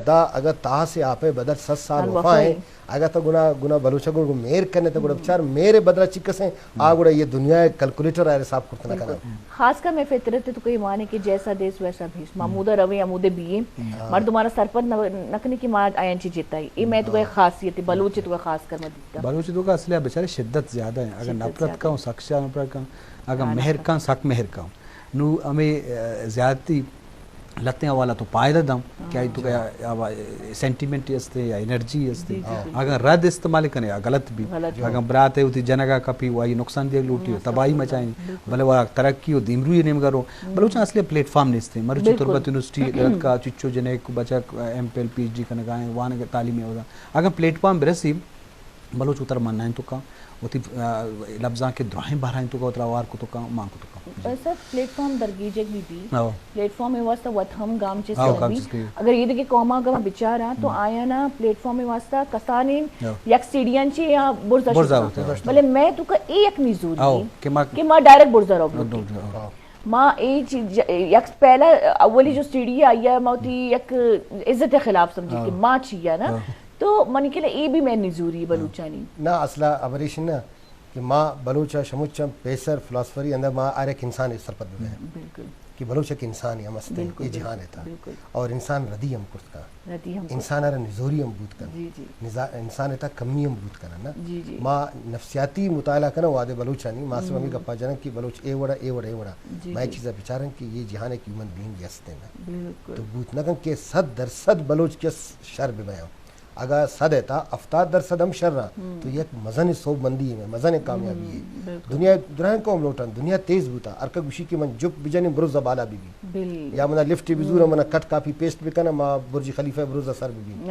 دا اگہ تاس ءِ آپ ءِ بدل صد سال وفا ایں، اگہ تو گنا، گنا بلوچ ءَ گوں مہر کنے تو گڑا بچار مہر ءِ بدل چی کسیں، آ گڑا یہ دنیا ءِ کیلکولیٹر ءَ حساب کرت نہ کناں۔ خاص کر میں فطرت تو کوئی مانے کہ جیسا دیس ویسا بھیس، ما ہمودا رویں، ہمودے بیئیں، مردم مارا سرپد نہ، نہ کنے کہ ما آیاں چی جتائی۔ اے میں تو خاصیت ہے، بلوچ تو خاص کر ما دیتا۔ بلوچ تو کا اصل بیچارے شدت زیادہ ہیں۔ اگر شدت نفرت زیادہ کا، سخت نفرت کا، اگر ہاں، مہر نفرت۔ کا، سخت مہر کا۔ نو ہمیں، آ، زیادتی لتیں حوالہ تو پائدہ دم کہ آئی تو کا سینٹیمنٹ استے یا انرجی استے۔ جی، جی، بالکل۔ اگر رد استعمال کنے یا غلط بھی۔ غلط۔ اگر برات ہے ہوتی جنگا کپی، وہ آئی نقصان دیگ لوٹی، تباہی مچائیں۔ بالکل۔ بلے وہ ترقی و دیمروی نیم کرو۔ بلوچاں اصلی پلیٹ فارم نیستے۔ مروچی بالکل۔ تربت یونیورسٹی لڑکا چچو جنک بچک M Phil, P H D کنگا ہیں، وانگ تعلیمی ہودا۔ اگر پلیٹ فارم برسی، بلوچ اتر منائیں تو کا، وتی، آ، لبزاں کے دراہیں بہرائیں تو کا، اترا وار کو تو کا، مان کو تو کا۔ جی۔ سر، پلیٹ فارم درگیجگ بھی بھی۔ آو۔ پلیٹ فارم ءِ واسطہ وت ہم گام چست آو، کن گام بی۔ چست کی۔ اگر یہ دیکھے قوم اگر بچاراں تو آیا نا پلیٹ فارم ءِ واسطہ کسانیں یک سیڑھیاں چی یا برزا برزا شتا۔ ہوتا ہے۔ بلے میں تو کا اے یک نزوری آو، ہے کہ ما کہ ما ڈائریکٹ برزا رو آو، بلوٹی۔ آو۔ ما اے چیز ج-، یک پہلا اولی جو سیڑھی آئی ہے، ما وتی یک عزت خلاف سمجھی کہ ما چی ہے نا۔ تو منی کلا اے بھی میں نزوری بلوچانی۔ نہ، اصلا ابریشن نہ کہ ما بلوچ ءَ شمچ ءَ پیسر فلاسفری اندر ما ہر ایک انسان ءَ سرپد بہ بیں۔ بالکل۔ کہ بلوچ ایک انسان ہم است، بالکل، یہ جہان ءِ تہا۔ بالکل۔ اور انسان ردی ہم کرت کا۔ ردی ہم کرت۔ انسان ءَ را نزوری ہم بوت کن۔ جی، جی۔ نزا-، انسان ءِ تہا کمی ہم بوت کن نا۔ جی، جی۔ ما نفسیاتی مطالعہ کناں وہدے بلوچانی، ما صرف ہمیں گپا جناں کہ بلوچ اے وڑا، اے وڑا، اے وڑا۔ جی، ما اے جی۔ چیزا بچارن کہ یہ جہان ایک ہیومن بینگ است ہے نا۔ بالکل۔ تو بوت نہ کن کہ صد درصد بلوچ کس شر بہ بیاں۔ اگاں صد ءِ تہا ہفتاد درصد ہم شر آں، تو یک مزن سوبمندی ہے، مزن کامیابی ہے۔ بالکل۔ دنیا دراہیں قوم لوٹن، دنیا تیز بوتا، ہر کا گوشی کہ من جپ بجنیں برز بالا بی بی۔ یا منا لفٹ بزور، منا کٹ کاپی پیسٹ بکن، ما برج خلیفہ برز سر بی بی۔